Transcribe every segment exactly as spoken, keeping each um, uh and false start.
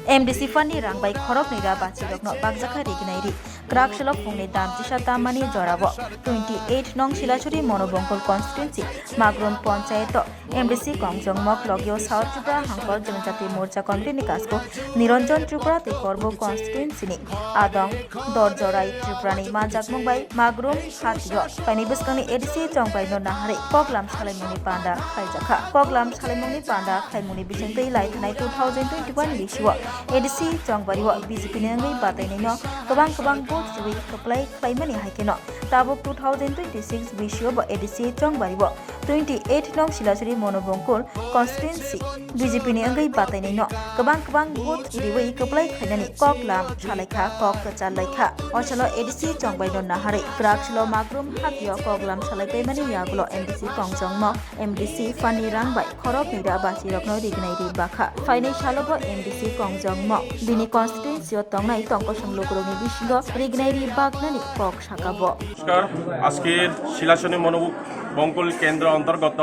M D C fund ni rang bai khoroknwi ra bachirokno bakjakha rignai ri. Kwrak salo phungni dam chisa tammani jorao twenty eight nong Silachuri Monobongkol constituency Magrum Panchayat o M D C Kongjong Mok logio South Tripura Hangkor Jonojati Morcha Committee ni kasku Niranjan Tripura tei Korbo constituency ni adong Dorjorai Tripura ni manjakmung bai Magrum Hatio kaini bwskangni A D C chongbai no naharwi koklam salaimungni panda khaijakha. Koklam salaimungni panda khaimungni bisingtwi laithanai two thousand twenty-one bisio A D C chongbario B J P ni wngwi batainaino kwbang kwbang vote riwi kwplai khlaimani hai kheno tabuk two thousand twenty-six bisio bo A D C chongbario twenty eight nong Silachuri Monobongkol constituency B J P ni wngwi batainaino kwbang kwbang vote riwi kwplai khlainani koklam salaikha, kok kwchar laikha. Osalo A D C chongbai no naharwi kwrak salo Magrum Hatio koklam salaipaimani yagulo M D C Kongjong Mok, M D C fund ni rang bai khoroknwi ra bachirokno rignai ri bakha. Phainai salo bo M D C Kongjong Mok bini constituency o tongnai tongkosong lukurokni bisingo rignai ri baknani kok saka bo. নমস্কার। আজকের শিলাশনি মনোবঙ্কুল কেন্দ্র অন্তর্গত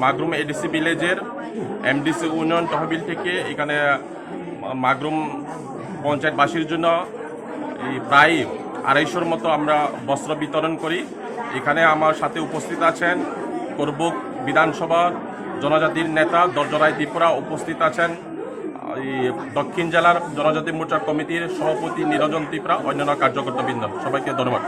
মাগরুম এডিসি ভিলেজের এমডিসি উন্নয়ন তহবিল থেকে এখানে মাগরুম পঞ্চায়েতবাসীর জন্য এই প্রায় আড়াইশোর মতো আমরা বস্ত্র বিতরণ করি। এখানে আমার সাথে উপস্থিত আছেন করবুক বিধানসভার জনজাতির নেতা দরজরাই ত্রিপুরা, উপস্থিত আছেন এই দক্ষিণ জেলার জনজাতি মোর্চা কমিটির সভাপতি নিরঞ্জন ত্রিপুরা, অন্যান্য কার্যকর্তাবৃন্দ, সবাইকে ধন্যবাদ।